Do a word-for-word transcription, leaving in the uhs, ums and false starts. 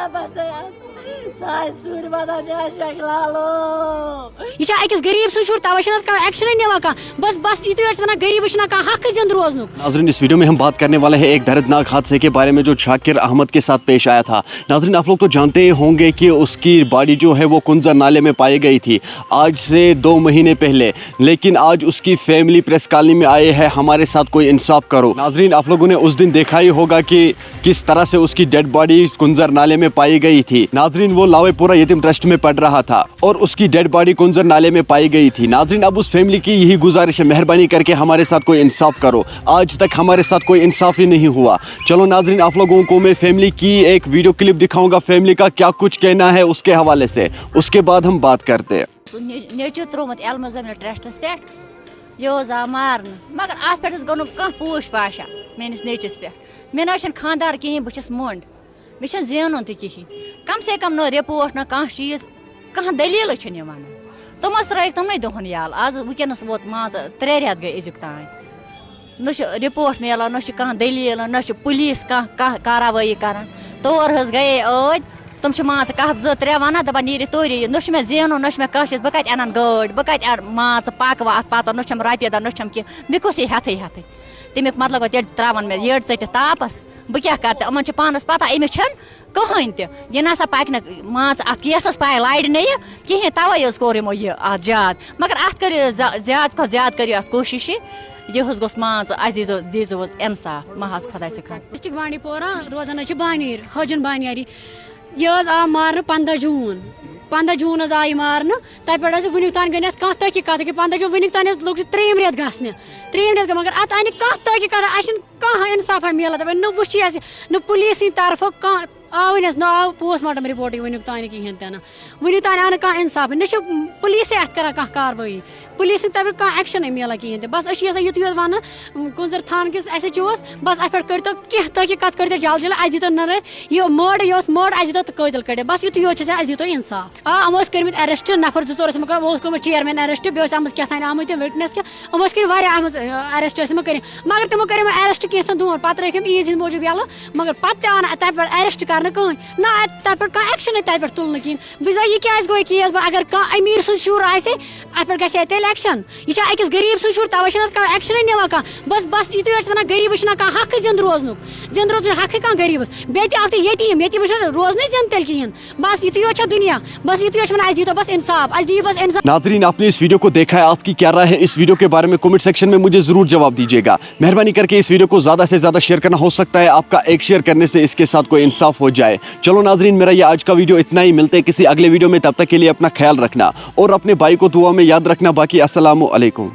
بس ساس سور بنا مےٚ شکلالو۔ یہِ چھا أکِس غریٖب سٕنٛز شُر، تَوَے چھُنہٕ اَتھ کانٛہہ ایکشنٕے نِوان کانٛہہ۔ بس، بس، یِتُے یوت چھِ وَنان، غریٖبَس چھُنہ کانٛہہ حقٕے زِندٕ روزنُک۔ ناظرین، اس ویڈیو میں ہم بات کرنے والے ہیں ایک دردناک حادثے کے بارے میں جو شاکر احمد کے ساتھ پیش آیا تھا۔ ناظرین، آپ لوگ تو جانتے ہی ہوں گے کہ اس کی باڈی جو ہے وہ کنزر نالے میں پائی گئی تھی۔ آج سے دو مہینے پہلے، لیکن آج اس کی فیملی پریس کالونی میں آئے ہیں، ہمارے ساتھ کوئی انصاف کرو۔ ناظرین، آپ لوگوں نے اس دن دیکھا ہی ہوگا کہ کس طرح سے اس کی ڈیڈ باڈی کنزر نالے میں پائی گئی تھی۔ ناظرین، وہ لاوے پورا یتیم ٹرسٹ میں پڑھ رہا تھا اور اس کی ڈیڈ باڈی کنزر نالے میں پائی گئی تھی۔ ناظرین، اب اس فیملی کی یہی گزارش ہے، مہربانی کر کے ہمارے ساتھ کوئی انصاف کرو۔ آج تک ہمارے ساتھ کوئی انصاف ہی نہیں ہوا۔ چلو ناظرین، آپ لوگوں کو میں فیملی کی ایک ویڈیو کلپ دکھاؤں گا، فیملی کا کیا کچھ کہنا ہے اس کے حوالے سے، اس کے بعد ہم بات کرتے ہیں۔ سُہ نیٚچوٗ ترٛوومُت ایل مُزمِل ٹرٛسٹَس پٮ۪ٹھ، یہِ اوس آو مارنہٕ۔ مگر اَتھ پٮ۪ٹھ حظ گوٚو نہٕ کانٛہہ پوٗچھ پاچھا میٛٲنِس نیٚچوِس پٮ۪ٹھ۔ مےٚ نہ حظ چھَنہٕ خانٛدار کِہیٖنۍ، بہٕ چھَس مۄنٛڈ، مےٚ چھَنہٕ زینُن تہِ کِہیٖنۍ۔ کم سے کم نہ رِپورٹ، نہ کانٛہہ چیٖز، کانٛہہ دٔلیٖلٕے چھَنہٕ یِوان۔ تِم حظ ترٛٲیِکھ تِمنٕے دۄہَن یَلہٕ۔ آز وٕنکیٚنَس ووت مان ژٕ ترٛےٚ رٮ۪تھ گٔے أزیُک تام۔ نہ چھُ رِپورٹ میلان، نہ چھُ کانٛہہ دٔلیٖل، نہ چھُ پُلیٖس کانٛہہ، کانٛہہ کاروٲیی کران۔ تور حظ گٔیے ٲدۍ، تِم چھِ مان ژٕ کَتھ زٕ ترٛےٚ وَنان، دَپان، "نیٖرِو توٗرۍ یِیِو، نہ چھُ مےٚ زینُن، نہ چھُ مےٚ کانٛہہ چیٖز، بہٕ کَتہِ اَنَن گٲڑۍ، بہٕ کَتہِ اَنہٕ مان ژٕ پَکہٕ وۄنۍ اَتھ پَتہٕ، نہ چھَم رۄپیہِ دَہ، نہ چھَم کینٛہہ، مےٚ کُس یی ہٮ۪تھٕے ہٮ۪تھٕے؟" تَمیُک مطلب گوٚو، تیٚلہِ ترٛاوَن مےٚ یٔڈ ژٔٹِتھ تاپَس، بہٕ کیٛاہ کَرٕ تہٕ؟ یِمَن چھِ پانَس پَتہ، أمِس چھَنہٕ کٕہٕنۍ تہِ۔ یہِ نہ سا پَکہِ نہٕ، مان ژٕ، اَتھ کیسَس پَے لَرِ نہٕ یہِ کِہیٖنۍ، تَوَے حظ کوٚر یِمو یہِ اَتھ زیادٕ۔ مگر اَتھ کٔرِو زا-، زیادٕ کھۄتہٕ زیادٕ کٔرِو اَتھ کوٗشِش یہِ۔ یہِ حظ گوٚژھ، مان ژٕ، اَسہِ دیٖزیو، دیٖزیو حظ اِنصاف، مہ حظ خۄداے سٕنٛدِ خٲطرٕ۔ ڈسٹرکٹ بانڈی پورہ، روزان حظ چھِ بانیر، حٲجِن بانیاری۔ یہِ حظ آو مارنہٕ پنٛداہ جوٗن، پنٛداہ جوٗن حظ آو یہِ مارنہٕ۔ تَتہِ پٮ۪ٹھ حظ چھِ وٕنیُک تام گٔے نہٕ اَتھ کانٛہہ تحقیٖقات کہِ پنٛداہ جوٗن، وٕنیُک تام حظ لوٚگ چھِ ترٛیٚیِم رٮ۪تھ گژھنہِ، ترٛیٚیِم رٮ۪تھ گٔے، مگر اَتھ آے نہٕ کانٛہہ تحقیٖقات، اَسہِ چھِنہٕ کانٛہہ اِنصافا میلان۔ دَپان نہ وٕچھ یہِ اَسہِ، نہ پُلیٖس سٕنٛدِ طرفہٕ کانٛہہ آوٕے نہٕ اَسہِ، نہ آو پوسٹ مارٹم رِپورٹٕے وٕنیُک تام کِہیٖنۍ تہِ نہٕ۔ وٕنیُک تام آو نہٕ کانٛہہ اِنصافٕے، نہ چھُ پُلیٖسٕے اَتھ کَران کانٛہہ کاروٲیی، پُلیٖسٕے تَمہِ کانٛہہ ایکشَنٕے میلان کِہیٖنۍ تہِ۔ بَس أسۍ چھِ یَژھان یُتُے یوت وَنُن، کُنزر تھانہٕ کِس ایس ایچ اوس، بَس اَتھ پٮ۪ٹھ کٔرۍتو کینٛہہ تحقیٖقات، کٔرۍتو جلد جلد، اَسہِ دیٖتو نہٕ یہِ مٲر یہِ اوس مٲر، اَسہِ دیٖتو قٲتِل کٔڑِتھ، بَس یُتُے یوت چھِ اَسہِ، اَسہِ دیٖتو اِنصاف۔ آ، یِمو ٲسۍ کٔرمٕتۍ ایرسٹ، نفر زٕ ژور ٲسۍ یِمو کٔرمٕتۍ، یِمو اوس کوٚرمُت چیئرمین ایرسٹ، بیٚیہِ ٲسۍ آمٕتۍ کیٛاہ تام آمٕتۍ تِم وِٹنس کہِ یِمو ٲسۍ کٔرمٕتۍ واریاہ آمٕتۍ، آ، ایرسٹ ٲسۍ یِمو کٔرمٕتۍ، مگر تِمو کٔرۍ یِمن ایرسٹ کینٛژھن دۄہن، پتہٕ رٔٹۍ یِم عیٖد ہِنٛدِ موٗجوٗب یَلہٕ، مگر پتہٕ تہِ آو نہٕ تَمہِ پٮ۪ٹھ ایرسٹ کرنہٕ کٕہٕنۍ، نہ آو تَتھ پٮ۪ٹھ کانٛہہ ایکشنٕے تَتہِ پٮ۪ٹھ تُلنہٕ کِہیٖنۍ۔ بہٕ چھُس دَپان، یہِ کیٛازِ گوٚو یہِ کیس بَنٛد؟ اگر کانٛہہ أمیٖر سُنٛد شُر آسہِ، اَتھ پٮ۪ٹھ گژھِ ہے تیٚلہِ ایکشن، یہِ چھا أکِس غریٖب سُنٛد شُر، تَوَے چھِنہٕ اَتھ کانٛہہ ایکشنٕے نِوان کانٛہہ۔ بس، بس، یِتُے یوت چھِ وَنان، غریٖبَس چھُنہ کانٛہہ حقٕے زِندٕ روزنُک، زِندٕ روزنُک حقٕے کانٛہہ غریٖبَس، بیٚیہِ تہِ اَکھ تہِ یتیٖم، یتیٖمَس چھُنہٕ روزنٕے زِندٕ تیٚلہِ کِہیٖنۍ۔ بس یِتُے یوت چھا دُنیا؟ بس یِتُے یوت چھِ وَنان، اَسہِ دِیٖتو بس اِنصاف، اَسہِ دِیِو بس اِنصاف۔ ناظرین، آپ نے اس ویڈیو کو دیکھا ہے، آپ کی کیا رائے ہے اس ویڈیو کے بارے میں؟ کمنٹ سیکشن میں مجھے ضرور جواب دیجیے گا۔ مہربانی کر کے اس ویڈیو کو زیادہ سے زیادہ شیئر کرنا، ہو سکتا ہے آپ کا ایک شیئر کرنے سے اس کے ساتھ کوئی انصاف ہو جائے۔ چلو ناظرین، میرا یہ آج کا ویڈیو اتنا ہی، ملتے ہیں کسی اگلے ویڈیو میں، تب تک کے لیے اپنا خیال رکھنا اور اپنے بھائی کو دعا میں یاد رکھنا۔ باقی السلام علیکم۔